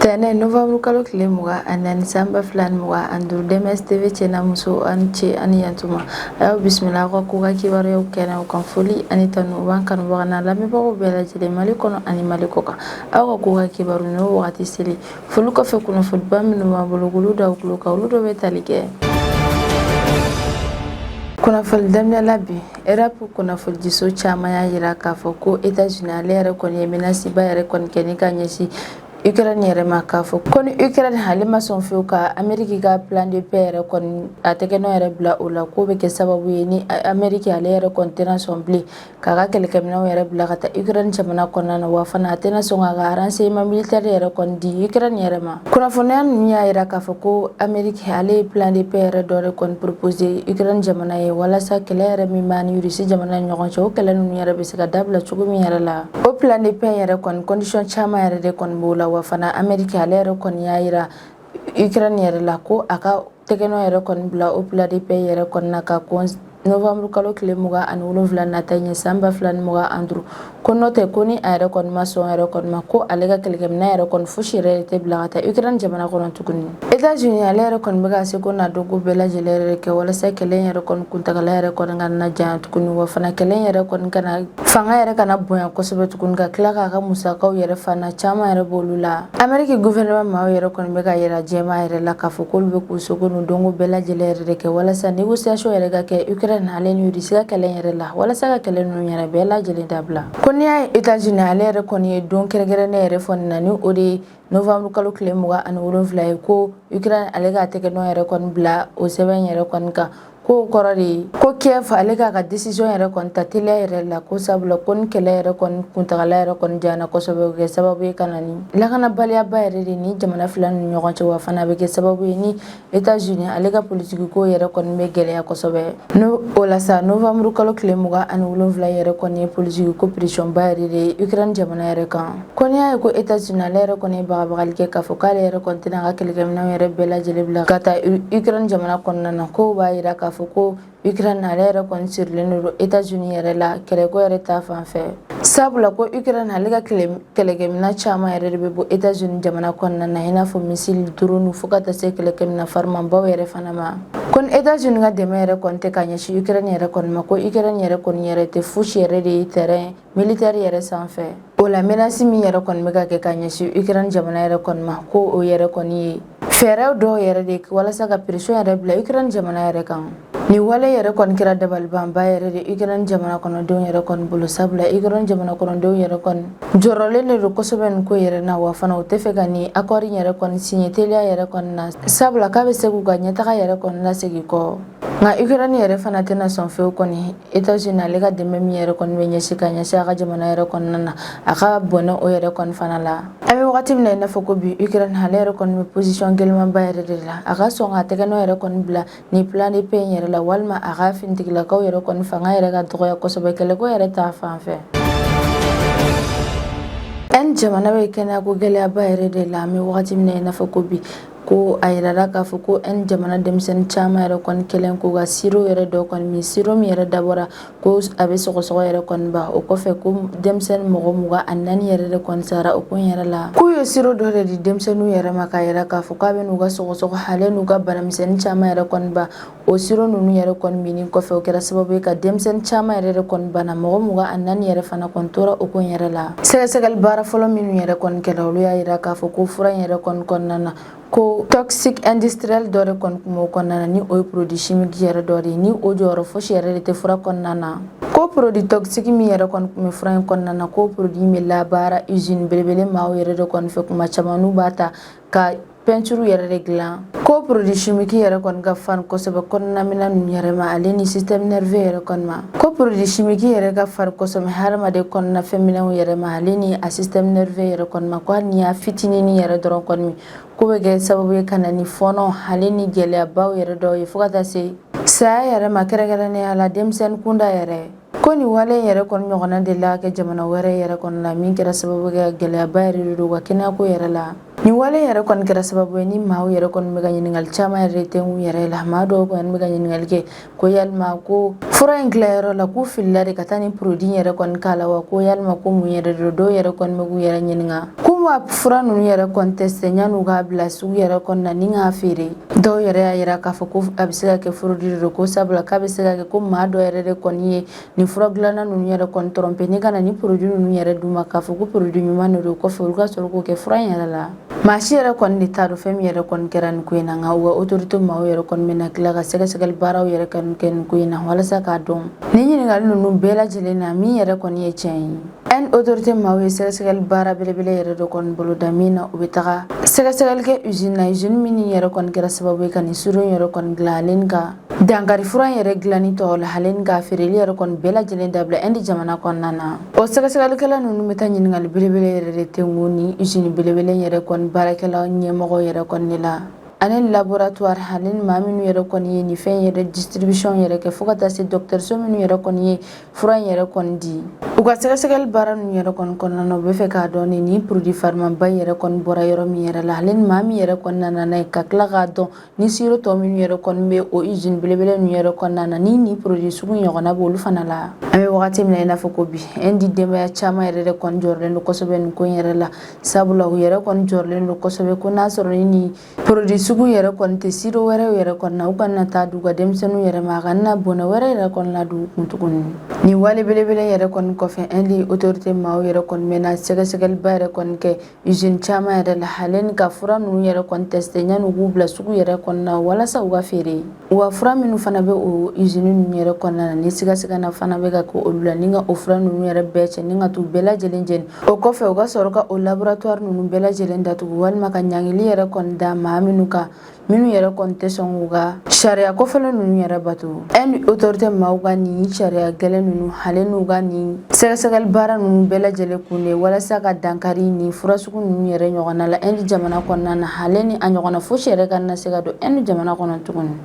Tɛnɛ novembre kalo tile 24 san 2025, DMS TV cɛ n'a muso, ani ce ani yantuma. A y'aw bisimila aw ka ko ka kibaruyaw kɛnɛw kan. Foli ani tanu b'an kanubaga n'a lamɛnbagaw bɛɛ lajɛlen, Mali kɔnɔ ani Mali kɔ kan. Aw ka ko ka kibaru n'o wagati seli, foli kɔfɛ, kunnafoniba minnu b'an bolo k'olu da aw tulo kan, olu dɔ bɛ tali kɛ kunnafoni daminɛ la. Bi, Europe kunnafonidiso caman y'a jira k'a fɔ ko États-Unis ale yɛrɛ kɔni ye menace ba yɛrɛ kɔni kɛ ni ka ɲɛsin Ukraine yɛrɛ ma, k'a fɔ ko ni Ukraine ale ma sɔn fewu ka Amérique ka plan de paix yɛrɛ kɔni a tɛgɛnɔ yɛrɛ bila o la, k'o bɛ kɛ sababu ye ni Amérique ale yɛrɛ kɔni tɛna sɔn bilen k'a ka kɛlɛkɛminɛnw yɛrɛ bila ka taa Ukraine jamana kɔnɔna na, wa fana a tɛna sɔn k'a ka renseignement militaire yɛrɛ kɔni di Ukraine yɛrɛ ma. Kunnafoniya ninnu y'a jira k'a fɔ ko Amérique ale ye plan de paix yɛrɛ dɔ de kɔni proposer Ukraine jamana ye, walasa kɛlɛ yɛrɛ min b'a ni Russie jamana ni ɲɔgɔn cɛ, o kɛlɛ ninnu yɛrɛ bɛ se ka dabila cogo min yɛrɛ la. O plan de paix yɛrɛ kɔni, condition caman yɛrɛ de kɔni b'o la, wa fana Amérique ale yɛrɛ kɔni y'a jira Ukraine yɛrɛ la ko a ka tɛgɛnɔ yɛrɛ kɔni bila o plan de paix yɛrɛ kɔni na ka kɔn novembre kalo tile 27 nata ɲɛ san 2025. Ko n'o tɛ, ko ni a yɛrɛ kɔni ma sɔn yɛrɛ kɔni ma, ko ale ka kɛlɛkɛminɛn yɛrɛ kɔni fosi yɛrɛ tɛ bila ka taa Ukraine jamana kɔnɔ tuguni. États-Unis ale yɛrɛ kɔni bɛ ka seko n'a dɔnko bɛɛ lajɛlen yɛrɛ kɛ walasa kɛlɛ in yɛrɛ kɔni kuntagala yɛrɛ kɔni kana na janya tuguni, wa fana kɛlɛ in yɛrɛ kɔni kana fanga yɛrɛ kana bonya kosɛbɛ tuguni, ka tila k'a ka musakaw yɛrɛ fana caman yɛrɛ b'olu la. Amérique gouvernement maaw yɛrɛ kɔni bɛ ka yira jɛma yɛrɛ la k'a fɔ k'olu bɛ k'u seko n'u dɔnko bɛɛ lajɛlen yɛrɛ de kɛ walasa négociation yɛrɛ ka kɛ Ukraine ale ni Russie ka kɛlɛ yɛrɛ la, walasa ka kɛlɛ ninnu yɛrɛ bɛɛ lajɛlen dabila. Ko n'i y'a ye États-Unis ale yɛrɛ kɔni ye don kɛrɛnkɛrɛnnen yɛrɛ fɔ nin na, ni o de ye novembre kalo tile 27 ye, ko Ukraine ale k'a tɛgɛ nɔ yɛrɛ kɔni bila o sɛbɛn yɛrɛ kɔni kan, ko kɔrɔ de ye ko Kiev ale k'a ka décision yɛrɛ kɔni ta teliya yɛrɛ la, ko sabula ko ni kɛlɛ yɛrɛ kɔni kuntagala yɛrɛ kɔni janyana kosɛbɛ, o kɛ sababu ye ka na ni lakanabaliyaba yɛrɛ de ni jamana fila ni ɲɔgɔn cɛ, wa fana bɛ kɛ sababu ye ni États-Unis ale ka politiki ko yɛrɛ kɔni bɛ gɛlɛya kosɛbɛ. No o la sa, novembre kalo tile 27 yɛrɛ kɔni ye politiki ko pression ba yɛrɛ de ye Ukraine jamana yɛrɛ kan. Ko n'i y'a ye ko États-Unis ale yɛrɛ kɔni ye bagabagali kɛ k'a fɔ k'ale yɛrɛ kɔni tɛna a ka kɛlɛkɛminɛnw yɛrɛ bɛɛ lajɛlen bila ka taa Ukraine jamana kɔnɔna na, ko b'a jira k'a fɔ ko Ukraine ale yɛrɛ kɔni sirilen don États-Unis yɛrɛ la kɛlɛko yɛrɛ ta fan fɛ, sabula ko Ukraine ale ka kɛlɛkɛminɛn caman yɛrɛ de bɛ bɔ États-Unis jamana kɔnɔna na, i n'a fɔ missile, drone, fo ka taa se kɛlɛkɛminɛn farimanbaw yɛrɛ fana ma. Ko ni États-Unis ka dɛmɛ yɛrɛ kɔni tɛ ka ɲɛsin Ukraine yɛrɛ kɔni ma, ko Ukraine yɛrɛ kɔni yɛrɛ tɛ fosi yɛrɛ de ye terrain militaire yɛrɛ sanfɛ. O la, menace min yɛrɛ kɔni bɛ ka kɛ ka ɲɛsin Ukraine jamana yɛrɛ kɔni ma, ko o yɛrɛ kɔni ye fɛɛrɛ dɔw yɛrɛ de walasa ka pression yɛrɛ bila Ukraine jamana yɛrɛ kan. Nin wale yɛrɛ kɔni kɛra dabalibanba yɛrɛ de Ukraine jamana kɔnɔdenw yɛrɛ kɔni bolo, sabula Ukraine jamana kɔnɔdenw yɛrɛ kɔni jɔrɔlen de don kosɛbɛ nin ko yɛrɛ na, wa fana u tɛ fɛ ka nin accord yɛrɛ kɔni signer teliya yɛrɛ kɔni na, sabula k'a bɛ se k'u ka ɲɛtaga yɛrɛ kɔni lasegin kɔ. Nka Ukraine yɛrɛ fana tɛna sɔn fewu kɔni États-Unis ale ka dɛmɛ min yɛrɛ kɔni bɛ ɲɛsin ka ɲɛsin a ka jamana yɛrɛ kɔnɔna na, a ka bɔnɛ o yɛrɛ kɔni fana la. An bɛ wagati min na i n'a fɔ ko bi, Ukraine ale yɛrɛ kɔni bɛ position gɛlɛnmanba yɛrɛ de la, a ka sɔn k'a tɛgɛ nɔ yɛrɛ kɔni bila nin plan de paix in yɛrɛ la, walima a ka finitigilakaw yɛrɛ kɔni fanga yɛrɛ ka dɔgɔya kosɛbɛ kɛlɛko yɛrɛ ta fan fɛ. Inde jamana bɛ kɛnɛyako gɛlɛyaba yɛrɛ de la an bɛ wagati min na i n'a fɔ ko bi. Ko a yirala k'a fɔ ko Inde jamana denmisɛnnin caman yɛrɛ kɔni kɛlen ko ka sirop yɛrɛ dɔ kɔni min, sirop min yɛrɛ dabɔra ko a bɛ sɔgɔsɔgɔ yɛrɛ kɔni ban. O kɔfɛ, ko denmisɛnnin mɔgɔ 24 yɛrɛ de kɔni sara o ko in yɛrɛ la. K'u ye sirop dɔ de di denmisɛnninw yɛrɛ ma k'a yira k'a fɔ k'a bɛ n'u ka sɔgɔsɔgɔ ale n'u ka banamisɛnnin caman yɛrɛ kɔni ban. O sirop ninnu yɛrɛ kɔni minni kɔfɛ, o kɛra sababu ye ka denmisɛnnin caman yɛrɛ de kɔni bana, mɔgɔ 24 yɛrɛ fana kɔni tora o ko in yɛrɛ la. Sɛgɛsɛgɛli baara fɔlɔ minnu yɛrɛ kɔni kɛra, olu y'a yira k'a fɔ ko fura in yɛrɛ kɔni kɔnɔna na, ko toxique industriel dɔ de kɔni tun b'o kɔnɔna na, ni o ye produit chimique yɛrɛ dɔ de ye, ni o jɔyɔrɔ fosi yɛrɛ de tɛ fura kɔnɔna na. Ko produit toxique min yɛrɛ kɔni tun bɛ fura in kɔnɔna na, ko produit in bɛ labaara usine belebele maaw yɛrɛ de kɔni fɛ kuma caman, n'u b'a ta ka peinture yɛrɛ de dilan. Ko produit chimique yɛrɛ kɔni ka farin kosɛbɛ kɔnɔnaminɛ ninnu yɛrɛ ma, ale ni système nerveux yɛrɛ kɔni ma. Ko produit chimique yɛrɛ ka farin kosɛbɛ hadamaden kɔnɔna fɛnminɛw yɛrɛ ma, ale ni a système nerveux yɛrɛ kɔni ma. Ko hali n'i y'a fitinin yɛrɛ dɔrɔn kɔni, ko bɛ kɛ sababu ye ka na ni fɔɔnɔ ale ni gɛlɛyabaw yɛrɛ dɔw ye, fo ka taa se saya yɛrɛ ma, kɛrɛnkɛrɛnnenya la denmisɛnnin kunda yɛrɛ. Ko nin wale in yɛrɛ kɔni ɲɔgɔnna de la kɛ jamana wɛrɛ yɛrɛ kɔni la, min kɛra sababu kɛ gɛlɛyaba yɛrɛ de don u ka kɛnɛyako yɛrɛ la. Nin wale yɛrɛ kɔni kɛra sababu ye ni maaw yɛrɛ kɔni bɛ ka ɲininkali caman yɛrɛ de tɛnku yɛrɛ la. Maa dɔw kɔni bɛ ka ɲininkali kɛ ko yalima ko fura in dilayɔrɔ la, k'u filila de ka taa ni produit yɛrɛ kɔni k'a la wa? Ko yalima ko mun yɛrɛ don? Dɔw yɛrɛ kɔni bɛ k'u yɛrɛ ɲininka. K'u m'u ka fura ninnu yɛrɛ kɔni tester yanni u k'a bila sugu yɛrɛ kɔni na ni k'a feere. Dɔw yɛrɛ y'a yira k'a fɔ ko a bɛ se ka kɛ fraude de don, ko sabula k'a bɛ se ka kɛ ko maa dɔ yɛrɛ de kɔni ye nin fura dilanna ninnu yɛrɛ kɔni tromper ni ka na ni produit ninnu yɛrɛ d'u ma, k'a fɔ ko produit ɲuman de don, kɔfɛ olu ka sɔrɔ k'o kɛ fura in yɛrɛ la. Maa si yɛrɛ kɔni de t'a dɔn fɛn min yɛrɛ kɔni kɛra nin ko in na, nka u ka autorité maaw yɛrɛ kɔni bɛna tila ka sɛgɛsɛgɛli baaraw yɛrɛ kɔni kɛ nin ko in na walasa k'a dɔn nin ɲininkali ninnu bɛɛ lajɛlen na, min yɛrɛ kɔni ye tiɲɛ ye. Inde autorité maaw ye sɛgɛsɛgɛli baara belebele yɛrɛ dɔ kɔni boloda, min na u bɛ taga sɛgɛsɛgɛli kɛ usine na, usine min yɛrɛ kɔni kɛra sababu ye ka nin siro yɛrɛ kɔni dilan, ale ni ka dankari fura in yɛrɛ dilanni tɔgɔ la, ale ni k'a feereli yɛrɛ kɔni bɛɛ lajɛlen dabila Inde jamana kɔnɔna na. O sɛgɛsɛgɛlikɛla ninnu bɛ taa ɲininkali belebele yɛrɛ de tengu ni usine belebele yɛrɛ kɔni baarakɛla ɲɛmɔgɔ yɛrɛ kɔni de la, ani laboratoire, ale ni maa minnu yɛrɛ kɔni ye nin fɛn yɛrɛ distribution yɛrɛ kɛ, fo ka taa se dɔgɔtɔrɔso minnu yɛrɛ kɔni ye fura in yɛrɛ kɔni di. U ka sɛgɛsɛgɛli baara ninnu yɛrɛ kɔni kɔnɔna na, u bɛ fɛ k'a dɔn ni nin produit farimanba in yɛrɛ kɔni bɔra yɔrɔ min yɛrɛ la, ale ni maa min yɛrɛ kɔni nana n'a ye, ka tila k'a dɔn ni siro tɔ minnu yɛrɛ kɔni bɛ o usine belebele ninnu yɛrɛ kɔnɔna na, ni nin produit sugu ɲɔgɔnna b'olu fana la. An bɛ wagati min na i n'a fɔ ko bi, Inde denbaya caman yɛrɛ de kɔni jɔrɔlen don kosɛbɛ nin ko in yɛrɛ la, sabula u yɛrɛ kɔni jɔrɔlen don kosɛbɛ ko n'a sɔrɔ ni nin produit sugu yɛrɛ kɔni tɛ siro wɛrɛw yɛrɛ kɔni na, u kana taa d'u ka denmisɛnninw yɛrɛ ma, a kana bɔnɛ wɛrɛ yɛrɛ kɔni la d'u kun tuguni. Nin wale belebele yɛrɛ kɔni kɔfɛ, Inde autorité maaw yɛrɛ kɔni bɛna sɛgɛsɛgɛliba yɛrɛ kɔni kɛ usine caman yɛrɛ la, ale ni ka fura ninnu yɛrɛ kɔni tester yanni u k'u bila sugu yɛrɛ kɔnɔna walasa u ka feere. Wa fura minnu fana bɛ o usine ninnu yɛrɛ kɔnɔna na, ni sigasigana fana bɛ ka kɛ olu la, ni ka o fura ninnu yɛrɛ bɛɛ cɛ ni ka t'u bɛɛ lajɛlen jeni. O kɔfɛ, u ka sɔrɔ ka o laboratoire ninnu bɛɛ lajɛlen datugu, walima ka ɲangili yɛrɛ kɔni da maa minnu kan, minnu yɛrɛ kɔni tɛ sɔn k'u ka sariya kɔfɛlen ninnu yɛrɛ bato. Inde autorité maaw ka nin sariya gɛlɛn ninnu, ale n'u ka nin sɛgɛsɛgɛli baara ninnu bɛɛ lajɛlen kun de walasa ka dankari nin fura sugu ninnu yɛrɛ ɲɔgɔnna la Inde jamana kɔnɔna na, ale ni a ɲɔgɔnna fosi yɛrɛ kana se ka don Inde jamana kɔnɔ tuguni.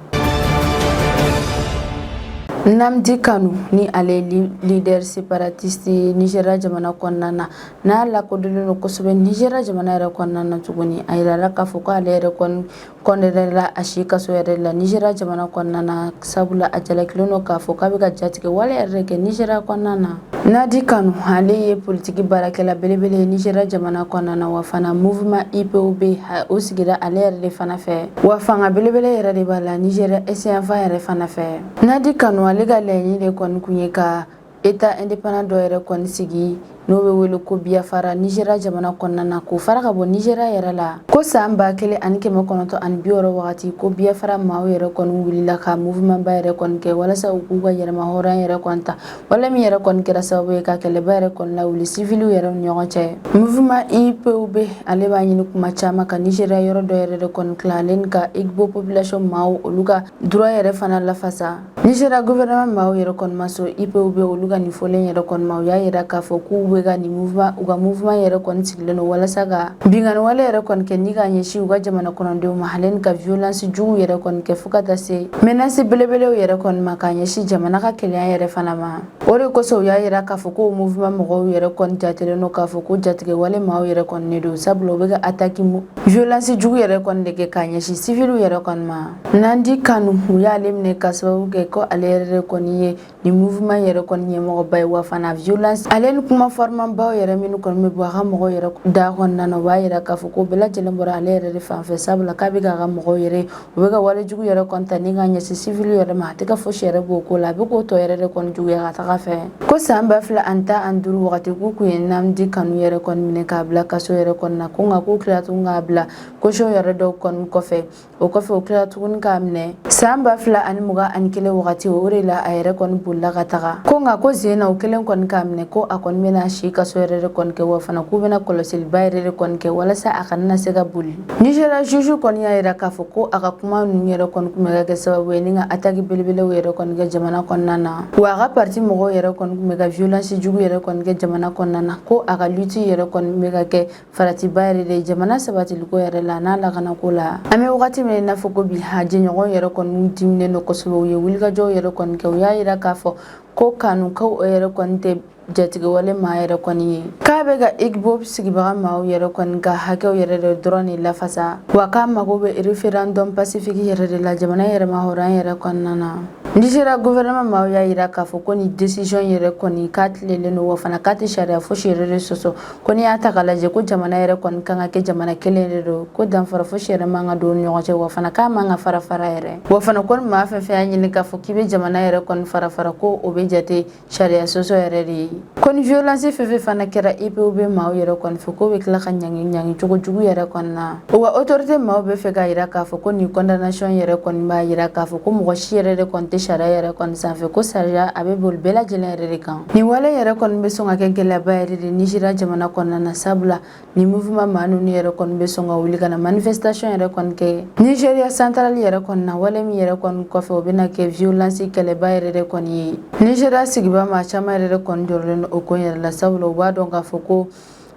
Nnamdi Kanu, ni ale ye leader séparatiste Nigeria jamana kɔnɔna na, n'a lakodɔnnen don kosɛbɛ Nigeria jamana yɛrɛ kɔnɔna na tuguni, a yirala k'a fɔ ko ale yɛrɛ kɔni condamné la a si kaso yɛrɛ la Nigeria jamana kɔnɔna na, sabula a jalakilen don k'a fɔ k'a bɛ ka jatigɛ wale yɛrɛ kɛ Nigeria kɔnɔna na. Nnamdi Kanu, ale ye politiki baarakɛla belebele ye Nigeria jamana kɔnɔna na, wa fana mouvement IPOB, o sigira ale yɛrɛ de fana fɛ, wa fanga belebele yɛrɛ de b'a la Nigeria est yanfan yɛrɛ fana fɛ. Nnamdi Kanu, ale ka laɲini de kɔni kun ye ka état indépendant dɔ yɛrɛ kɔni sigi, n'o bɛ wele ko Biafra, Nigeria jamana kɔnɔna na, k'o fara ka bɔ Nigeria yɛrɛ la. Ko san 1960 wagati, ko Biafra maaw yɛrɛ kɔni wulila ka mouvement ba yɛrɛ kɔni kɛ walasa u k'u ka yɛrɛma hɔrɔnya yɛrɛ kɔni ta, wala min yɛrɛ kɔni kɛra sababu ye ka kɛlɛba yɛrɛ kɔni lawuli siviliw yɛrɛ ni ɲɔgɔn cɛ. Mouvement IPOB, ale b'a ɲini kuma caman ka Nigeria yɔrɔ dɔ yɛrɛ de kɔni tila, ale ni ka Igbo population maaw, olu ka droit yɛrɛ fana lafasa. Nigeria gouvernement maaw yɛrɛ kɔni ma sɔn IPOB olu ka nin fɔlen yɛrɛ kɔni ma. U y'a yira k'a fɔ k'u bɛ ka nin mouvement, u ka mouvement yɛrɛ kɔni sigilen don walasa ka binkanni wale yɛrɛ kɔni kɛ ni ka ɲɛsin u ka jamana kɔnɔdenw ma, ale ni ka violence jugu yɛrɛ kɔni kɛ, fo ka taa se menace belebelew yɛrɛ kɔni ma ka ɲɛsin jamana ka kelenya yɛrɛ fana ma. O de kosɔn, u y'a yira k'a fɔ ko mouvement mɔgɔw yɛrɛ kɔni jatelen don k'a fɔ ko jatigɛ wale maaw yɛrɛ kɔni de don, sabula u bɛ ka attaque violence jugu yɛrɛ kɔni de kɛ k'a ɲɛsin civiliw yɛrɛ kɔni ma. Nnamdi Kanu, u y'ale minɛ ka sababu kɛ ko ale yɛrɛ de kɔni ye nin mouvement yɛrɛ kɔni ɲɛmɔgɔba ye, wa fana violence ale ni kuma farimanbaw yɛrɛ minnu kɔni bɛ bɔ a ka mɔgɔw yɛrɛ da kɔnɔna na, u b'a yira k'a fɔ ko bɛɛ lajɛlen bɔra ale yɛrɛ de fan fɛ, sabula k'a bɛ k'a ka mɔgɔw yɛrɛ, u bɛ ka wale jugu yɛrɛ kɔni ta ni ka ɲɛsin civil yɛrɛ ma. A tɛ ka fosi yɛrɛ b'o ko la, a bɛ k'o tɔ yɛrɛ de kɔni juguya ka taga fɛ. Ko san 2015 wagati, k'u kun ye Nnamdi Kanu yɛrɛ kɔni minɛ k'a bila kaso yɛrɛ kɔni na, ko nka k'u tila tuguni k'a bila caution yɛrɛ dɔw kɔni kɔfɛ. O kɔfɛ, u tila tuguni k'a minɛ san 2021 wagati. O de la a yɛrɛ kɔni bolila ka taga. Ko nka ko sen na, u kelen kɔni k'a minɛ, ko a kɔni bɛna si kaso yɛrɛ de kɔni kɛ, wa fana k'u bɛna kɔlɔsiliba yɛrɛ de kɔni kɛ walasa a kana na se ka boli. Nigeria juge kɔni y'a yira k'a fɔ ko a ka kuma ninnu yɛrɛ kɔni kun bɛ ka kɛ sababu ye ni ka attaque belebelew yɛrɛ kɔni kɛ jamana kɔnɔna na, wa a ka parti mɔgɔw yɛrɛ kɔni kun bɛ ka violence jugu yɛrɛ kɔni kɛ jamana kɔnɔna na, ko a ka lutte yɛrɛ kɔni bɛ ka kɛ faratiba yɛrɛ de jamana sabatiliko yɛrɛ la n'a lakanako la. An bɛ wagati min n'a fɔ ko bi, a jɛɲɔgɔn yɛrɛ kɔni diminen don kosɛbɛ. U ye wulikajɔw yɛrɛ kɔni kɛ. U y'a yira k'a fɔ ko Kanukaw yɛrɛ kɔni tɛ Jatigɛwale maa yɛrɛ kɔni ye k'a bɛ ka Igbo sigibaga maaw yɛrɛ kɔni ka hakɛw yɛrɛ de dɔrɔn de lafasa, wa k'a mago bɛ référendum pacifique yɛrɛ de la jamana yɛrɛmahɔrɔnya yɛrɛ kɔnɔna na. Nigeria gouvernement maaw y'a yira k'a fɔ ko nin décision yɛrɛ kɔni k'a tilelen don, wa fana k'a tɛ sariya fosi yɛrɛ de sɔsɔ. Ko n'i y'a ta k'a lajɛ, ko jamana yɛrɛ kɔni kan ka kɛ jamana kelen de don, ko danfara fosi yɛrɛ man ka don ni ɲɔgɔn cɛ, wa fana k'a man ka fara fara yɛrɛ. Wa fana ko ni maa fɛn fɛn y'a ɲini k'a fɔ k'i bɛ jamana yɛrɛ kɔni fara fara, ko o bɛ jate sariya sɔsɔ yɛrɛ de ye. Ko ni violence fɛn fɛn fana kɛra IPOB maaw yɛrɛ kɔni fɛ, k'o bɛ tila ka ɲangi ɲangi cogo jugu yɛrɛ kɔni na. U ka autorité maaw bɛ fɛ k'a yira k'a fɔ ko nin condamnation yɛrɛ kɔni b'a yira k'a fɔ ko mɔgɔ si yɛrɛ de kɔni tɛ sariya yɛrɛ kɔni sanfɛ, ko sariya a bɛ boli bɛɛ lajɛlen yɛrɛ de kan. Nin wale yɛrɛ kɔni bɛ sɔn ka kɛ gɛlɛyaba yɛrɛ de Nigeria jamana kɔnɔna na, sabula ni mouvement maa ninnu yɛrɛ kɔni bɛ sɔn ka wuli ka na manifestation yɛrɛ kɔni kɛ Nigeria central yɛrɛ kɔni na. Wale min yɛrɛ kɔni kɔfɛ, o bɛna kɛ violence kɛlɛba yɛrɛ de kɔni ye. Nigeria sigiba maa caman yɛrɛ de kɔni jɔrɔlen don o ko yɛrɛ la, sabula u b'a dɔn k'a fɔ ko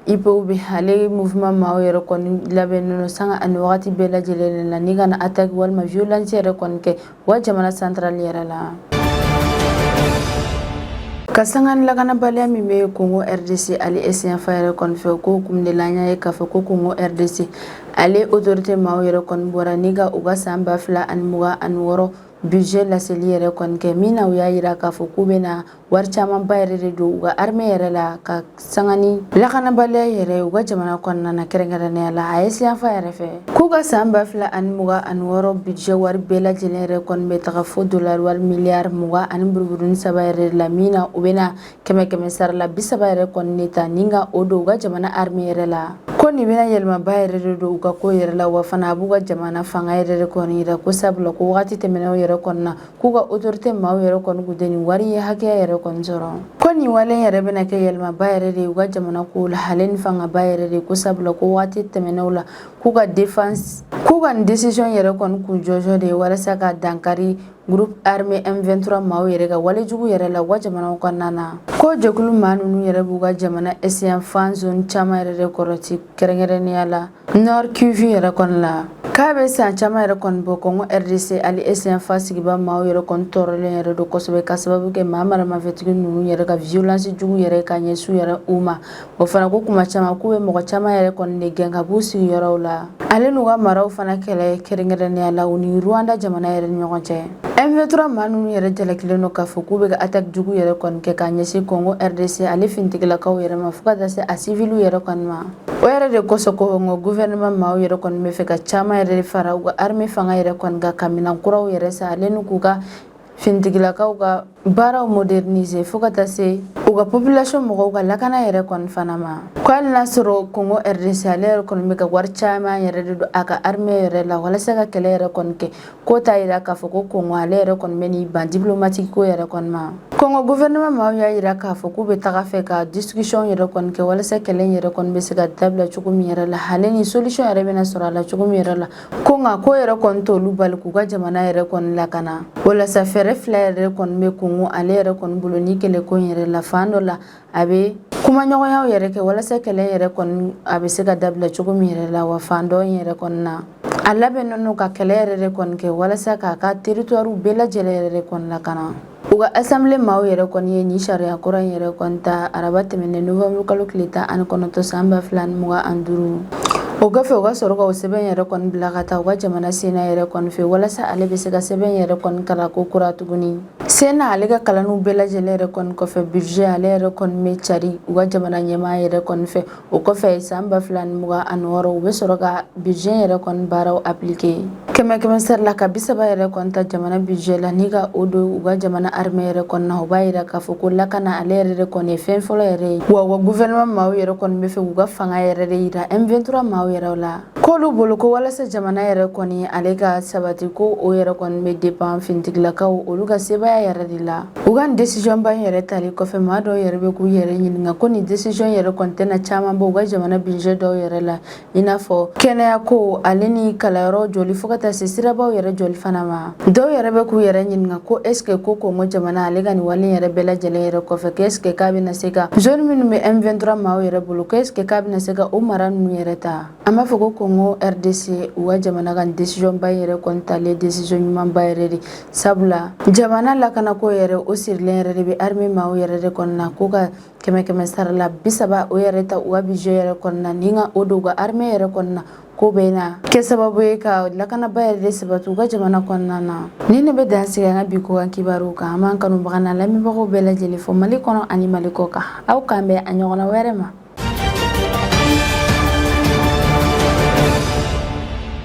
IPOB ale mouvement maaw yɛrɛ kɔni labɛnnen don sanga ani wagati bɛɛ lajɛlen la ni ka na attaque walima violence yɛrɛ kɔni kɛ wa jamana central yɛrɛ la. Ka sanga ni lakanabaliya min bɛ Congo RDC ale Est yanfan yɛrɛ kɔni fɛ, ko kun de la an y'a ye k'a fɔ ko Congo RDC ale autorité maaw yɛrɛ kɔni bɔra ni ka u ka san 2026 budget laseli yɛrɛ kɔni kɛ, min na u y'a yira k'a fɔ k'u bɛna wari camanba yɛrɛ de don u ka armée yɛrɛ la, ka sanga ni lakanabaliya yɛrɛ u ka jamana kɔnɔna na, kɛrɛnkɛrɛnnenya la a Est yanfan yɛrɛ fɛ. K'u ka san 2026 budget wari bɛɛ lajɛlen yɛrɛ kɔni bɛ taga fo dolari wari miliyari 20 buruburu ni 3 yɛrɛ de la, min na u bɛna kɛmɛ kɛmɛ sara la 30 yɛrɛ kɔni de ta ni ka o don u ka jamana armée yɛrɛ la. Ko nin bɛna yɛlɛmaba yɛrɛ de don u ka ko yɛrɛ la, wa fana a b'u ka jamana fanga yɛrɛ de kɔni yira, ko sabula ko wagati tɛmɛnenw yɛrɛ kɔni na, k'u ka autorité maaw yɛrɛ kɔni kun tɛ nin wari ye hakɛya yɛrɛ kɔni sɔrɔ. Ko nin wale yɛrɛ bɛna kɛ yɛlɛmaba yɛrɛ de ye u ka jamana ko la, ale ni fangaba yɛrɛ de, ko sabula ko waati tɛmɛnenw la, k'u ka défense, k'u ka nin décision yɛrɛ kɔni kun jɔjɔ de ye walasa ka dankari groupe armé M23 maaw yɛrɛ ka walejugu yɛrɛ la u ka jamanaw kɔnɔna na. Ko jɛkulu maa ninnu yɛrɛ b'u ka jamana Est yanfan zone caman yɛrɛ de kɔrɔti, kɛrɛnkɛrɛnnenya la Nord Kivu yɛrɛ kɔni la. K'a bɛ san caman yɛrɛ kɔni bɔ, Congo RDC ale Est yanfan sigiba maaw yɛrɛ kɔni tɔɔrɔlen yɛrɛ don kosɛbɛ, ka sababu kɛ maa maramafɛntigi ninnu yɛrɛ ka violence jugu yɛrɛ ka ɲɛsin yɛrɛ u ma. O fana ko kuma caman k'u bɛ mɔgɔ caman yɛrɛ kɔni de gɛn ka b'u sigiyɔrɔw la, ale n'u ka maraw fana kɛlɛ, kɛrɛnkɛrɛnnenya la u ni Rwanda jamana yɛrɛ ni ɲɔgɔn cɛ. M23 maa ninnu yɛrɛ jalakilen don k'a fɔ k'u bɛ ka attaque jugu yɛrɛ kɔni kɛ k'a ɲɛsin Congo RDC ale finitigilakaw yɛrɛ ma, fo ka taa se a civiliw yɛrɛ kɔni ma. O yɛrɛ de kosɔn, Congo gouvernement maaw yɛrɛ kɔni bɛ fɛ ka caman yɛrɛ de fara u ka armée fanga yɛrɛ kɔni kan, ka minɛn kuraw yɛrɛ san, ale ni k'u ka finitigilakaw ka baaraw moderniser, fo ka taa se u ka population mɔgɔw ka lakana yɛrɛ kɔni fana ma. Ko hali n'a sɔrɔ Congo RDC ale yɛrɛ kɔni bɛ ka wari caman yɛrɛ de don a ka armée yɛrɛ la walasa ka kɛlɛ yɛrɛ kɔni kɛ, k'o t'a yira k'a fɔ ko Congo ale yɛrɛ kɔni bɛ n'i ban diplomatique ko yɛrɛ kɔni ma. Congo gouvernement maaw y'a yira k'a fɔ k'u bɛ taga fɛ ka discussion yɛrɛ kɔni kɛ walasa kɛlɛ in yɛrɛ kɔni bɛ se ka dabila cogo min yɛrɛ la, ale ni solution yɛrɛ bɛna sɔrɔ a la cogo min yɛrɛ la. Ko nka ko yɛrɛ kɔni t'olu bali k'u ka jamana yɛrɛ kɔni lakana. Walasa fɛɛrɛ fila yɛrɛ kɔni bɛ Congo ale yɛrɛ kɔni bolo ni kɛlɛko in yɛrɛ la: fan dɔ la, a bɛ kumaɲɔgɔnyaw yɛrɛ kɛ walasa kɛlɛ yɛrɛ kɔni a bɛ se ka dabila cogo min yɛrɛ la, wa fan dɔ in yɛrɛ kɔni na, a labɛnnen don ka kɛlɛ yɛrɛ de kɔni kɛ walasa k'a ka territoire bɛɛ lajɛlen yɛrɛ de kɔni lakana. U ka assemblée maaw yɛrɛ kɔni ye nin sariya kura in yɛrɛ kɔni ta araba tɛmɛnen, novembre kalo tile 19 san 2025. O kɔfɛ, u ka sɔrɔ ka o sɛbɛn yɛrɛ kɔni bila ka taa u ka jamana Sénat yɛrɛ kɔni fɛ, walasa ale bɛ se ka sɛbɛn yɛrɛ kɔni kalan ko kura tuguni. Sénat ale ka kalanniw bɛɛ lajɛlen yɛrɛ kɔni kɔfɛ, budget ale yɛrɛ kɔni bɛ cari u ka jamana ɲɛmaa yɛrɛ kɔni fɛ. O kɔfɛ, san 2026, u bɛ sɔrɔ ka budget yɛrɛ kɔni baaraw appliquer. Kɛmɛ kɛmɛ sara la, ka 30 yɛrɛ kɔni ta jamana budget la ni ka o don u ka jamana armée yɛrɛ kɔni na, o b'a yira k'a fɔ ko lakana ale yɛrɛ de kɔni ye fɛn fɔlɔ yɛrɛ ye. Wa u ka gouvernement maaw yɛrɛ kɔni bɛ fɛ k'u ka fanga yɛrɛ de yira M23 maaw yɛrɛ la, k'olu bolo ko walasa jamana yɛrɛ kɔni ale ka sabati, ko o yɛrɛ kɔni bɛ dépend finitigilakaw olu ka sebaaya yɛrɛ de la. U ka nin décision ba in yɛrɛ tali kɔfɛ, maa dɔw yɛrɛ bɛ k'u yɛrɛ ɲininka ko nin décision yɛrɛ kɔni tɛna caman bɔ u ka jamana budget dɔw yɛrɛ la, i n'a fɔ kɛnɛya ko ale ni kalanyɔrɔ jɔli, fo ka taa se sirabaw yɛrɛ jɔli fana ma. Dɔw yɛrɛ bɛ k'u yɛrɛ ɲininka ko est ce que ko Congo jamana ale ka nin wale yɛrɛ bɛɛ lajɛlen yɛrɛ kɔfɛ, ko est ce que k'a bɛna se ka zone minnu bɛ M23 maaw yɛrɛ bolo, ko est ce que k'a bɛna se ka o mara ninnu yɛrɛ ta. An b'a fɔ ko Congo RDC, u ka jamana ka décision ba yɛrɛ kɔni talen, décision ɲumanba yɛrɛ de, sabula jamana lakanako yɛrɛ, o sirilen yɛrɛ de bɛ armée maaw yɛrɛ de kɔnɔna, ko ka 100 100 sara la 30 o yɛrɛ ta u ka budget yɛrɛ kɔnɔna ni ka o don u ka armée yɛrɛ kɔnɔna, ko bɛ na kɛ sababu ye ka lakanaba yɛrɛ de sabati u ka jamana kɔnɔna na. Ni ne bɛ dan sigi an ka bi kokan kibaruw kan. An b'an kanubaga n'a lamɛnbagaw bɛɛ lajɛlen fo Mali kɔnɔ ani Mali kɔ kan. Aw k'an bɛn a ɲɔgɔnna wɛrɛ ma.